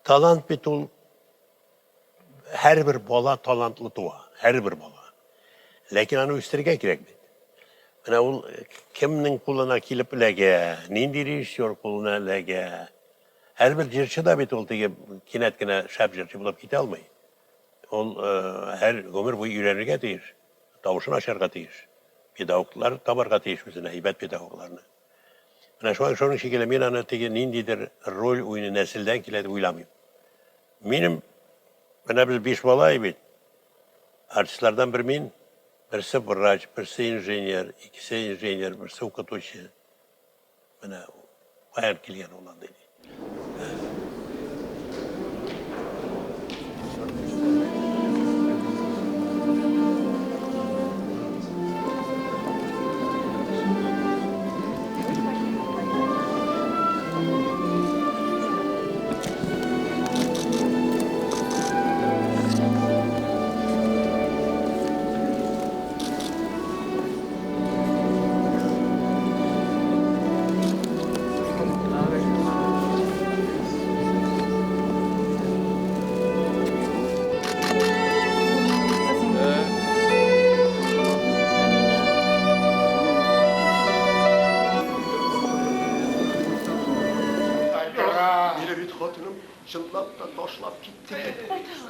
Талант бит ул һәрбер бала талантлы туа, һәрбер бала. Ләкин аны үстерергә кирәк бит. Менә ул кемнең кулына килеп эләгә, нинди режиссер кулына эләгә. Һәрбер җырчы да бит ул теге кинәт кенә шәп җырчы булып китә алмый. Ул һәр гомер буе өйрәнергә тиеш, тавышын ачарга тиеш. Педагоглар табарга тиеш үзенә, әйбәт педагогларны. Менә шулай шуның шикелле мин аны теге ниндидер роль уйный нәселдән килә дип уйламыйм. Минем менә без биш бала бит. Артистлардан бер мин, берсе врач, берсе инженер, икесе инженер, берсе укытучы. Менә каян килгән ул андый. Мине бит хатыным чынлап та ташлап китте.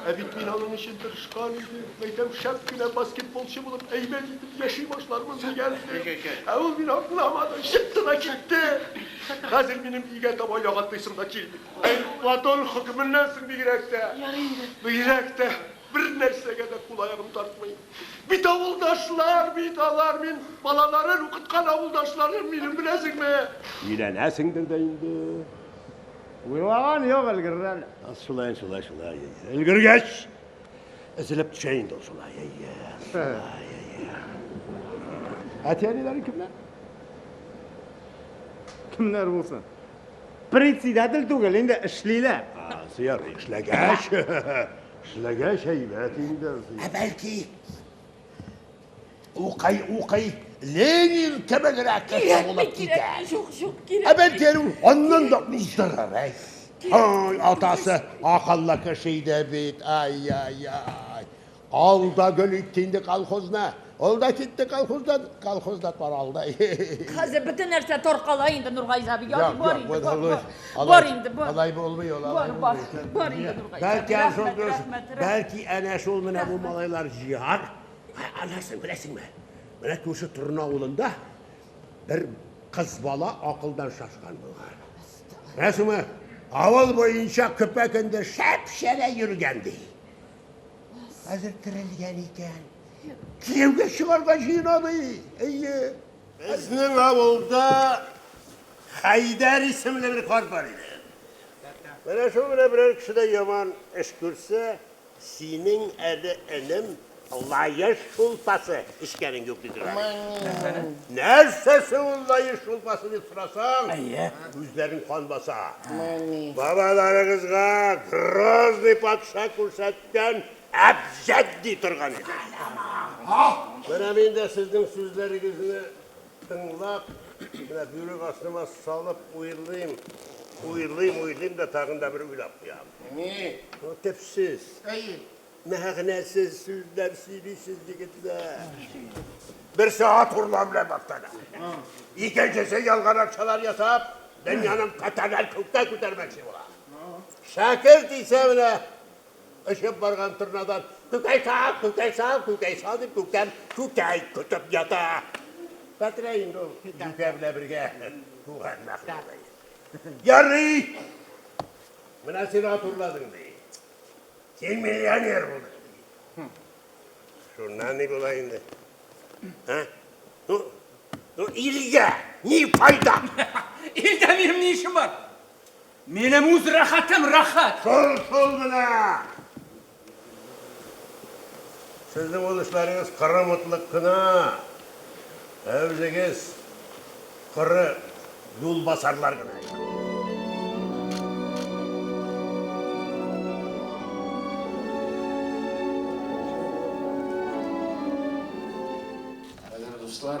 Ә бит мин аның өчен тырышкан идем. Мәйтәм, шәп кенә баскетболчы булып, әйбәт итеп яши башлармын дигән идем. Ә ул мине аңламады, чыкты да китте. Хәзер минем өйгә таба аяк атлыйсым да килми. Әй, Платон хөкеменнән соң бигрәк тә. Бигрәк тә бер нәрсәгә дә кул-аягым тартмый. Бит авылдашлар бит алар, мин балаларын укыткан авылдашларым минем, беләсеңме? Өйләнәсеңдер дә инде. Уйлаган юк, өлгерер әле. Шулай, шулай, шулай. Өлгергәч, өзелеп төшә инде ул шулай. Әйе, шулай, әйе. Әти-әниләрең кемнәр? Кемнәр булсын? Председатель түгел, инде эшлиләр. Сыяр, эшләгәч, эшләгәч әйбәт инде. Ә бәлки укый укый Ленин кебегрәк кеше булып китә. Юк, юк, кирәк. Ә бәлки әле ул аннан да уздырыр, әй. Ай, атасы акыллы кеше иде бит. Ай-яй-яй. Ал да гөл итте инде колхозны. Ул да китте колхоздан, колхоз да таралды. Хәзер бөтен нәрсә таркала инде, Нургайз абый. Ярый, Юк, бар юк, инде, бар, алай- бар. алай- Бар инде, бар. Алай булмый ул, алай Бар, бар, булмый. бар инде, Нургайз Бәлки абый. әнә шул Рәхмәт, дөрес, рәхмәт, рәхмәт. бәлки әнә шул менә бу малайлар җыяр. Анасын беләсеңме? Менә күрше Торна авылында бер кыз бала акылдан шашкан булган. Беләсеңме? Авыл буенча көпә-көндез шәп-шәрә йөргән ди. Хәзер терелгән икән. Кияүгә чыгарга җыена ди. Әйе. Безнең авылда Хәйдәр исемле бер карт бар иде. Менә шул менә берәр кешедә яман эш күрсә, синең әле, энем, лаеш шулпасы эчкәнең юк ди торган иде. Нәрсәсе ул лаеш шулпасы дип сорасаң, күзләрен кан баса. Бабаларыгызга Грозный патша күрсәткән әбҗәд ди торган иде. Менә мин дә сезнең сүзләрегезне тыңлап, менә бүрек астыма салып уйлыйм, уйлыйм, уйлыйм да тагын да бер уйлап куям. Ни? Ну, төпсез. Әйе. Мәгънәсез сүзләр сөйлисез, егетләр. Берсе ат урлау белән мактана. Икенчесе ялган акчалар ясап, дөньяның каталар күккә күтәрмәкче була. Шәкерт исә менә очып барган торнадан күкәй сал, күкәй сал, күкәй сал дип күктән күкәй көтеп ята. Бәтрә инде ул юкә белән бергә туган мәхлук. Ярый! Менә син ат урладың ди. Син миллионер булдың ди. Шуннан ни була инде? А? Ну, ну илгә ни файда? Илдә минем ни эшем бар? Минем үз рәхәтем рәхәт. Шул, шул менә! Сезнең ул эшләрегез коры мутлык кына. Ә үзегез коры юлбасарлар гына. Кадерле дуслар,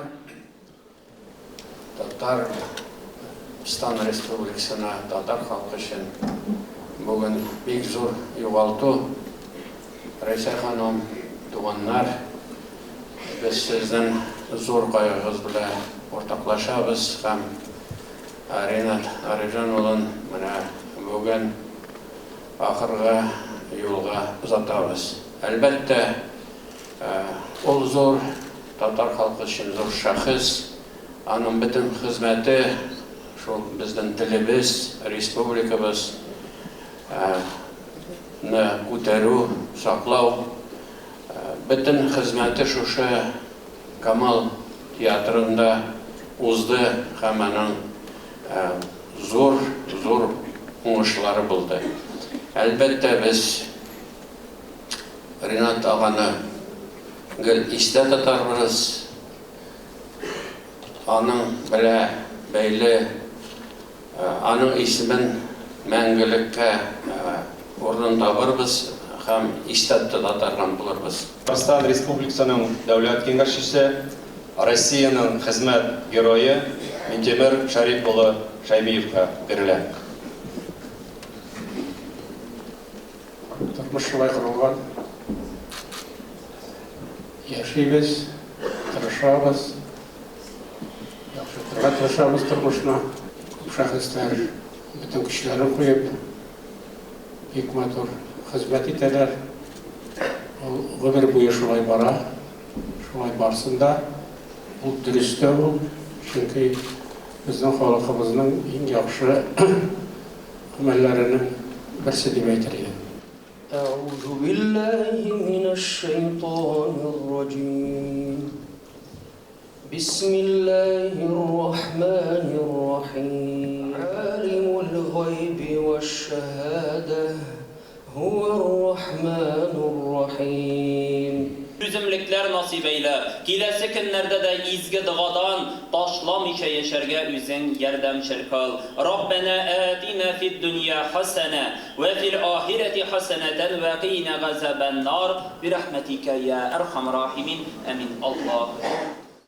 Татарстан Республикасына, татар халкы өчен бүген бик зур югалту. Рәйсә ханым, туганнар, без сезнең зур кайгыгыз белән уртаклашабыз һәм Ринат Гарифҗан улын менә бүген ахыргы юлга озатабыз. Әлбәттә, ул зур татар халкы өчен зур шәхес, аның бөтен хезмәте шул безнең телебез, республикабыз ны күтәрү, саклау, бөтен хезмәте шушы Камал театрында узды һәм аның зур, зур уңышлары булды. Әлбәттә, без Ринат аганы гел истә тотарбыз. Аның белә бәйле, аның исемен мәңгелеккә урынын табырбыз һәм истә тота торган булырбыз. Татарстан Республикасының Дәүләт Киңәшчесе, Россиянең Хезмәт Герое Минтимер Шәрип улы Шәймиевка бирелә. Тормыш шулай корылган. Яшибез, тырышабыз, яхшыртырга тырышабыз тормышны. Күп шәхесләр бөтен көчләрен куеп, бик матур хезмәт итәләр. Ул гомер буе шулай бара, шулай барсын да. Ул дөрес тә ул, чөнки безнең халкыбызның иң яхшы гамәлләренең берсе дип әйтер идем. Әгъузу биллаһи минәш-шәйтанир-раҗим. Бисмиллаһир-рахманир-рахим. Галимул гайби вәш-шәһадә, һуар-рахманур-рахим. Түземлекләр насыйп әйлә. Киләсе көннәрдә дә изге догадан ташламыйча яшәргә үзең ярдәмчел кыл. Раббәнә әтинә фид-дөнья хәсәнә вә фил ахирәти хәсәнәтән вә кыйнә газабән-нар бирәхмәтикә йә әрхәмәр рахимин. Әмин. Аллаһу.